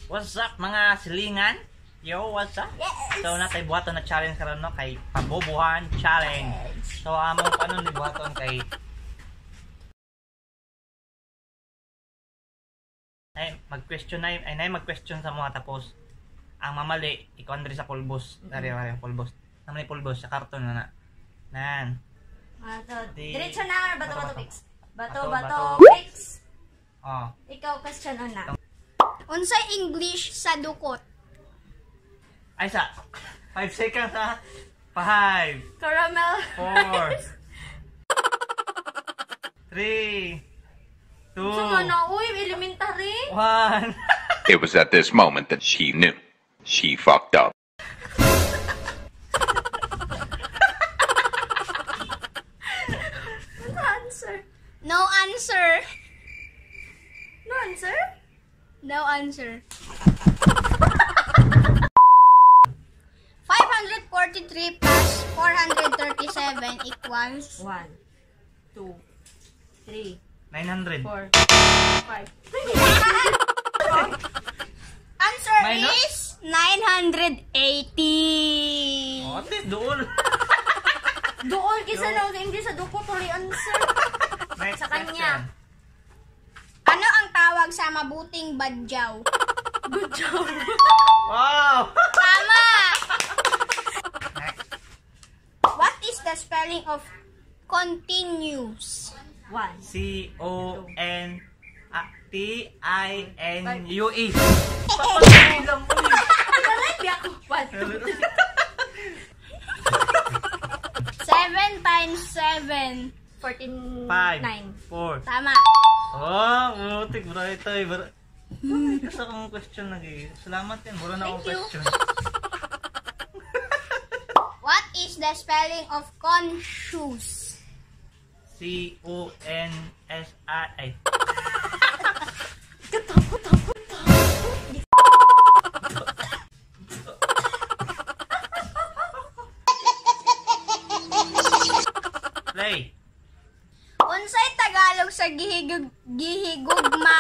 What's up, mga silingan? Yo, what's up? Yes! So natay buhaton na challenge karon, no, kay pabobohan challenge. So among kanon ni buhaton kay ay mag-question na ay nay mag-question sa mga, tapos ang mamali ikaw diri sa pulbos. Dari mm ang pulbos. Naman ni pulbos sa karton na na. Nan. Bato, Di- diretso na, bato, bato, Bato, pix. Bato, Bato, bato, bato. pix. Oh. Ikaw, question una. Unsay English sa dukot? Ay sa 5 seconds ha. 5 Caramel. 4 3 2 Sa na, uy, elementary. 1. It was at this moment that she knew. She fucked up. No answer. No answer. No answer? No answer. 543 plus 437 equals 1, 2, 3, 900. 4, 5. Answer Minus? is 980. Oh, at least dool. Dool, kisa na sa English sa duko, tuloy answer. Next Sa kanya. question. Ano ang tawag sa mabuting badyaw? Good job. Wow! Tama! Next. What is the spelling of continuous? 1. C O N A T I N U E. Papagilang mo eh. 1, 2, 3. 7 times 7. 14, 5 9. 4. Tama. Oh, mutik bro ito eh. Bro. Kasi akong question lagi. Salamat yan. Wala na akong Thank you. question. What is the spelling of conscious? C O N S I ay. Katakot, takot, takot. Play. Unsay Tagalog sa gihigugma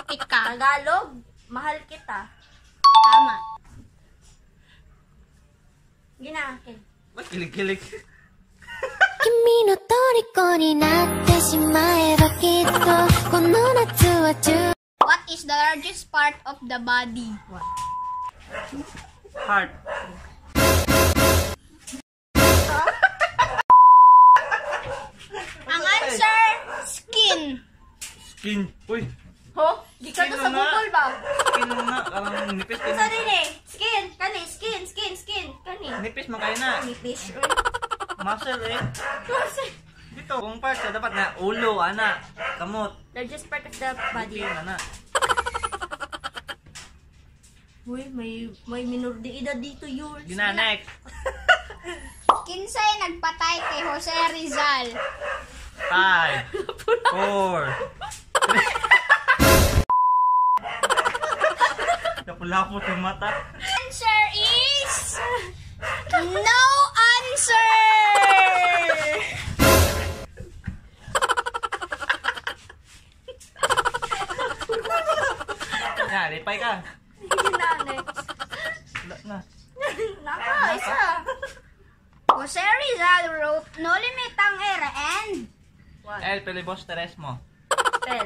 ika? Tagalog, mahal kita. Tama. Ginaakin. Ba't kilig-kilig? 君の虜になってしまえばきっとこの夏は充 What is the largest part of the body? Heart. Ang answer, skin. Skin. Uy. Ho? Gikan to Sino sa na? Google ba? Skin na. Karang nipis. Sa din eh. Skin, kani, skin, skin, skin, kani. Nipis man kayo na. Nipis. Muscle eh. Dito, kung parts eh, dapat na ulo, ana, kamot, Largest part of the body. body, ana. Uy, may minor de edad dito, yours. Gina, next. Kinsay nagpatay kay Jose Rizal? 5, 4, 3. Lapulapot yung mata. Answer is no answer. Ya, lipay ka. Gina, next. Wala na. Naka, isa. Jose Rizal wrote Noli Me Tangere and One. El Pelibosteres mo. Spell.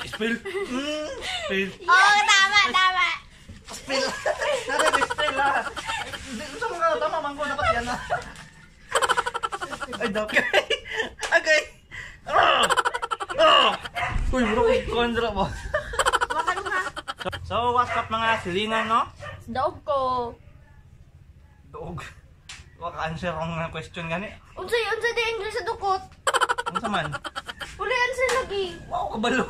Spill. Spill. Oh, tama, tama. Spill. Narin, spill ah. Hindi, sa mga tama, mangko, dapat yan ah. Ay, dapat. Okay. Ah! Ah! Uy, bro, kontra mo. Wakan ha. So, what's up, mga silingan, no? Daog ko. Doog. Waka answer ang question gani. Unsay, unsay di English sa dukot. Unsa man? Wala answer lagi. Wow, kabalo.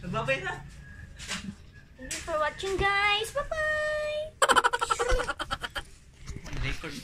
Nagbabay na. Thank you for watching, guys. Bye-bye. Record.